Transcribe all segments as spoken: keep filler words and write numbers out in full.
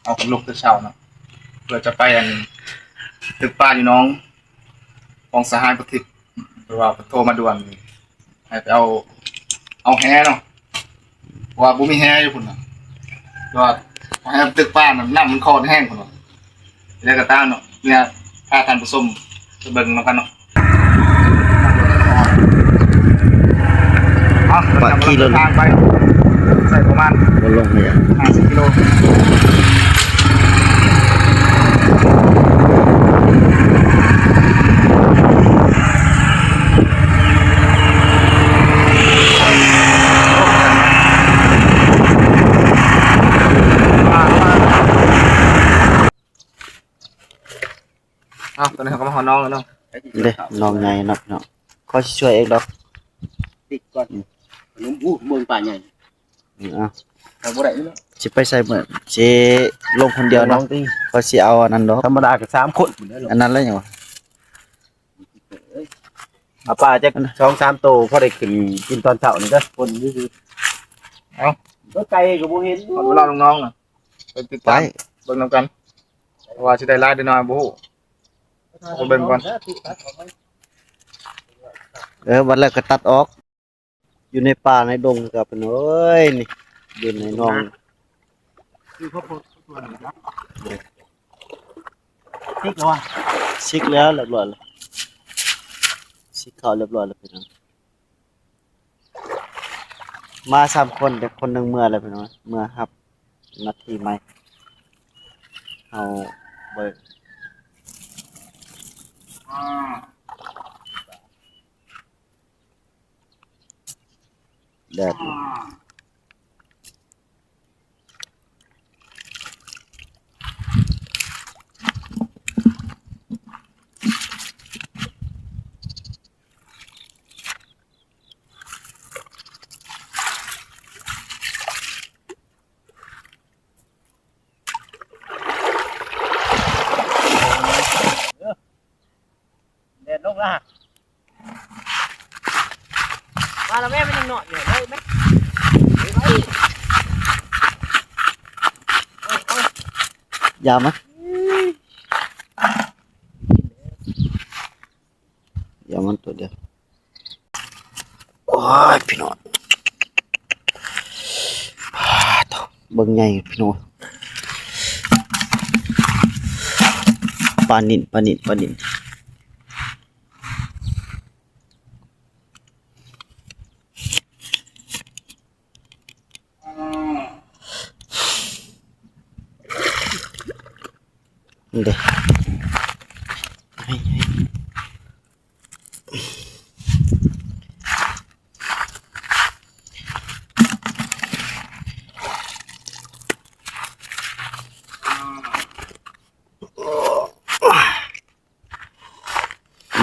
เอากับลูกแต่เช้าเนาะ เพื่อจะไปอันตึกป้าอยู่น้อง ของสหายประทิป หรือว่าโทรมาด่วน ให้ไปเอา เอาแหเนาะ เพราะว่าบ่มีแหอยู่พุ่นน่ะ แต่ว่าเอาแหตึกป้าน่ะ น้ำมันคลอนแห้งพุ่นน่ะ แล้วก็ตามเนาะ เนี่ย พาท่านผู้ชมไปเบิ่งนำกันเนาะ เอา ว่าขี่รถ ทางไป ใส่ประมาณ บ่ลงเลยอะ ห้าสิบกิโล อ่ะ ตอนนี้เขาก็มาหาน้องแล้วเนาะ เด้ น้องใหญ่เนาะเนาะ เขาสิช่วยเองดอก ติดก่อน อืม ขนมอู้เมืองป่าใหญ่ อืม เอา เอาบ่ได้เนาะ สิไปใส่เมือง สิลงคนเดียวเนาะ น้องติ เขาสิเอาอันนั้นดอก ธรรมดาก็สามคน อันนั้นแล้วหยังวะ เอาปลาจัก อันนั้น สองสามโต พอได้ขึ้นกินตอนเช้านี่เด้อ คนซื่อๆ เอา รถไกลก็บ่เห็น ขอเวลาน้องๆน่ะ ไปติดตาม ไป เบิ่งนำกัน ว่าสิได้หลายได้น้อยบ่ฮู้ ไปเบิ่งก่อน เออ วันแรกก็ตัดออก อยู่ในป่าในดงครับพี่น้องเอ้ย นี่ อยู่ในหนอง ซิกแล้วอะ ซิกแล้วเรียบร้อยแล้ว ซิกเข้าเรียบร้อยแล้วพี่น้อง มาสามคน แต่คนหนึ่งเมือแล้วพี่น้อง เมือฮับหน้าที่ใหม่ เอาเบิ่ง แดด แดดลงละ มาแล้วแม่ มันยังนอนอยู่เลยไหม ยาวไหม เดี๋ยวมันตัวเดียว โอ้ย พี่น้อง ปาดโถ่ เบิ่งใหญ่พี่น้อง ปลานิล ปลานิล ปลานิล นี่เด้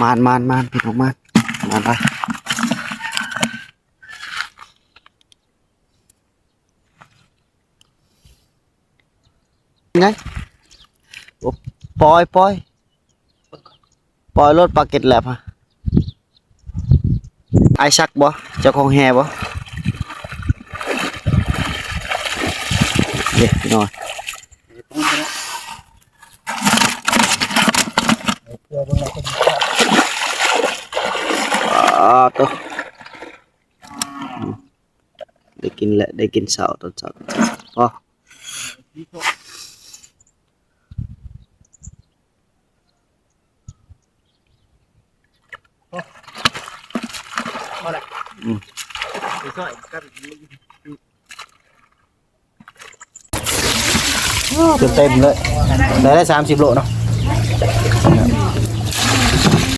มาน มาน มาน พี่น้อง มาน มาน ไป ไง โอ้ ปล่อย ปล่อย ปล่อยรถปลาเก็ตแหลบฮะ ไอ้ซักบ่ เจ้าของแฮบ่ เด็กน้อย อ่า ตัว ได้กินแหละ ได้กินเช้า ตอนเช้า ตอนเช้า พอ พอละ อืม ไปซ่อยกัน เต็มๆเลย ได้ ได้สามสิบโลเนาะ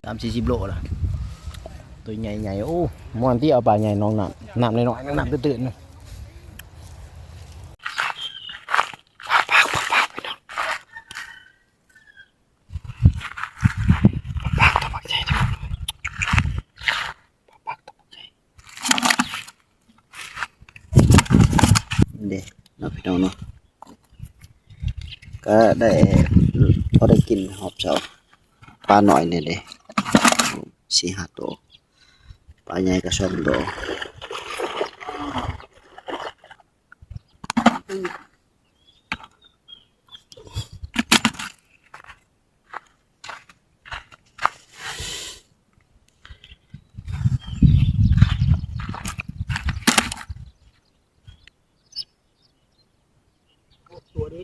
สามสี่สิบโลละ ตัวใหญ่ๆ โอ้ ม่วนที่เอาปลาใหญ่น้องน้ำ น้ำน้อยๆ น้ำตื้นๆ นะ ปลาตัวบักใหญ่เด้อ ปลาตัวบักใหญ่ เด้เนาะพี่น้องเนาะ ก็ได้ พอได้กินหอบเช้า ปลาน้อยเนี่ยเด้ สี่ห้าตัว ปลาใหญ่ก็สองตัว อืม มี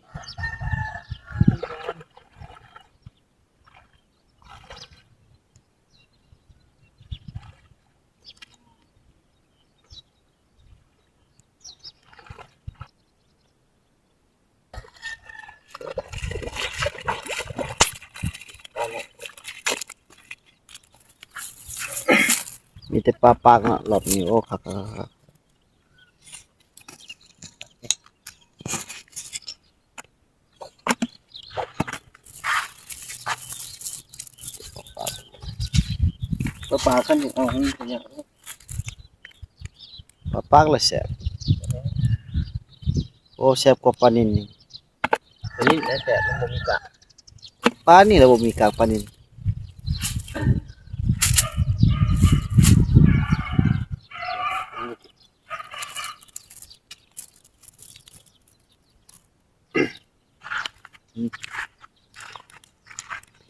แต่ปลาปากเนาะ รอบนี้ โอ้ คักๆๆ ปลาปลาขั้นนี้เอาให้เนี่ย ปลาปากละแซ่บ โอ้ แซ่บกว่าปลานิลนี่ อันนี้แล้วแต่มันบ่มีกะ ปลานี่ละบ่มีกากปลานิล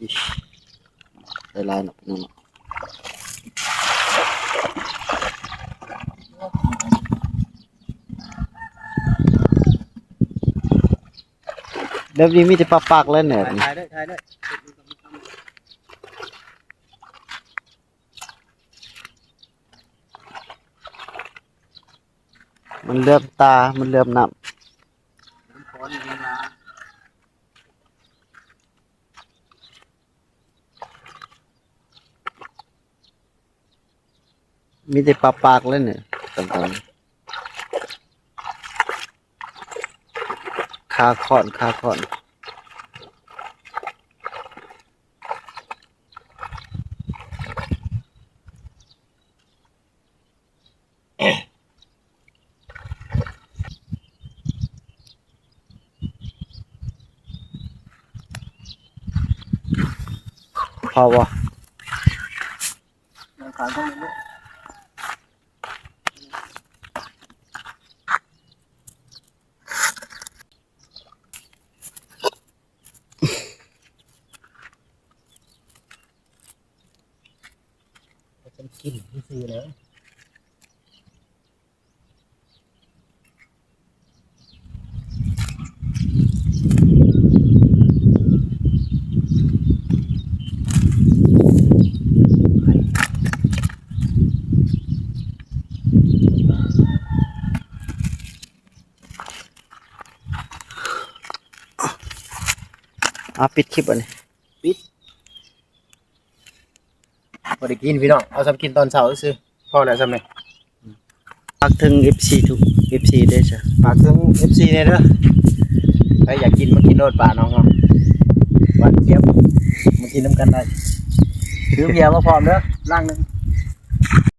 อิ๊ช ได้หลายเนาะพี่น้องเนาะ แบบนี้มีแต่ปลาปากแล้วเนี่ย ถ่ายได้ถ่ายได้ มันเหลื่อมตา มันเหลื่อมน้ำ มีแต่ปลาปากเลยเนี่ยต่างๆ คาคอน คาคอน พอวะ มันขายพวกนี้ ฉันกินซื่อๆนะ อ่ะ ปิดคลิปอันนี้ พอได้กินพี่น้อง เอาซ้ำกินตอนเช้าซื่อๆ พอแล้วซ้ำนี่ ฝากถึง เอฟซี ทุก เอฟซี เด้อจ้ะ ฝากถึง เอฟซี เนี่ยเด้อ ใครอยากกินมากินโลดปลาน้องเฮา หวานเจี๊ยบ มากินน้ำกันได้ ซื้อเบียร์มาพร้อมเด้อ ลังหนึ่ง